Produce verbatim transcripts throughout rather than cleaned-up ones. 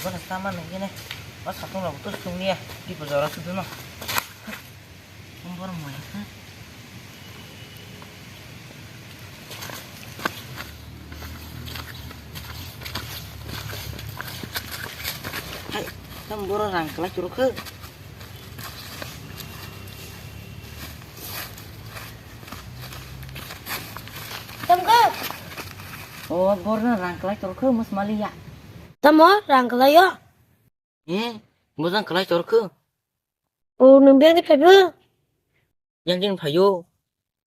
Bono sama nang gini. O satung rok tu sung niya. Di bojor o sudu no. Bor moya kha. Hai, tam boro rang kelai churu khe. Tam khe. O borno rang kelai churu khe mus maliya. Tamo rang kelai yo. Eh, mojang kelai churu khe. O nwng beng ni phaibo. Yang jeng phaio.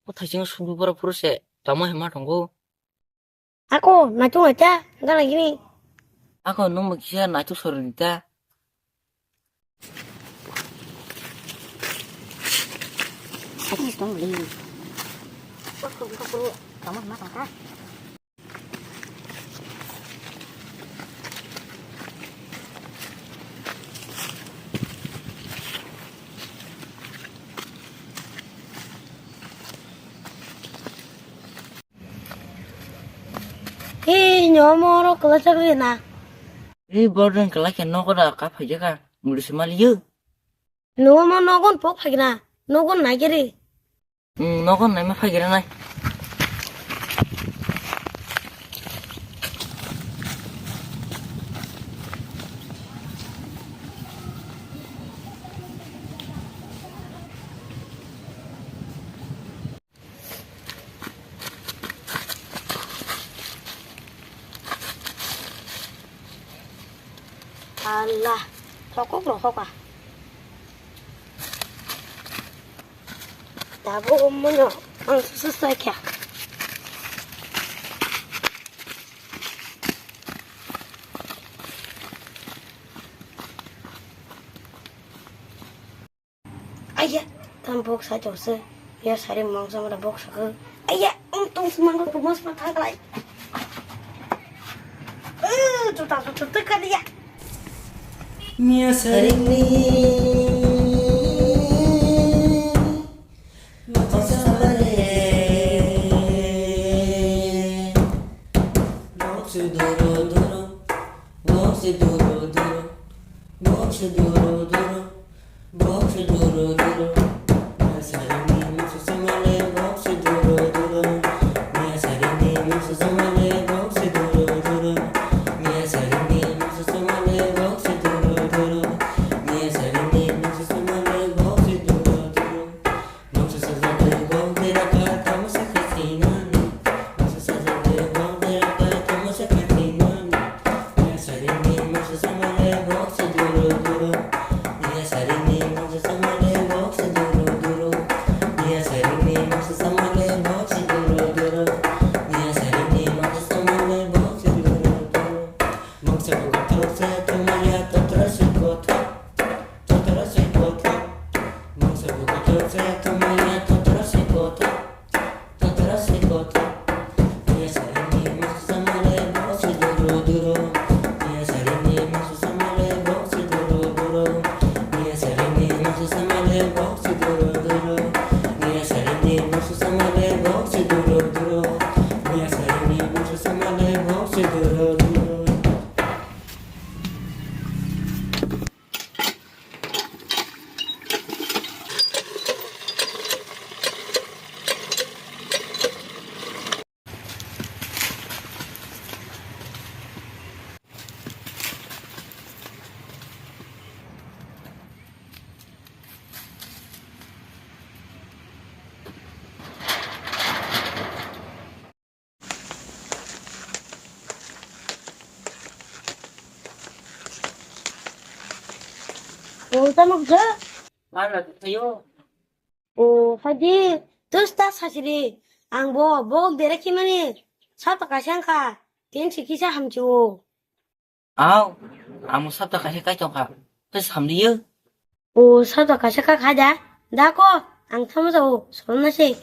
O thaisingo sumbu boro phuru se tamo hema tongo. Ako, naituk naita, gana gini. Ako, nung bo kisa naituk sori dita. Sakis tong li. Tamo hema tongka. Hei, nyomo oro kwlai chakri na. Hei, boarding kwlai khe nogo da ka phaijaka, muli se maliyo. Nyomo nogon pok phaikna, nogon nagiri. Hmm, nogon naima phaigira nai. Allah, thokok rohoka. Tabuk ummono ang susu sakya. Aiya, tam bok sai tongse. Ya sari mangsa mara bok sakhe. Aiya, um tung semangka pumos ma thaklai. Eh, juta juta tekaliya. Mia saringni masa bare. Bok se duro duro, bok se duro duro, bok se duro duro. Box duro duro. Mia saringni mangsa samale box duro duro. Mia saringni mangsa samale box duro duro. Mia saringni mangsa samale box duro duro. Mia saringni mangsa samale box duro duro. Mangsa sajagwi bong tera ka tamo sakha sinani. Mangsa sajagwi bong tera ka tamo sakha sinani. Mia saringni mangsa samale box duro duro. Mia saringni mangsa samale box duro duro. Mia saringni mangsa samale box duro duro. Mia saringni mangsa samale box duro duro. Mangsa buka thok se thumaya totra se kothok. Totra se kothok. Mangsa buka thok se thumaya totra se kothok. Totra se kothok. Mia saringni mangsa samale box duro duro. Mia saringni mangsa samale box duro duro. Mia saringni mangsa samale box duro duro. Mia saringni mangsa samale box duro duro. Mia saringni mangsa samale box duro duro. O, tamo khe? Mala thayo. O, hadi, tus ta sachiri. Ang bo, bo bera khimani. Sata kaisa wngkha. Tin si kisa hamchi o. Aw, amo sata kaisa kai tongkha. Tus hamliyo. O, sata kaisa ka khaja. Da ko, ang thamo jao, solna se.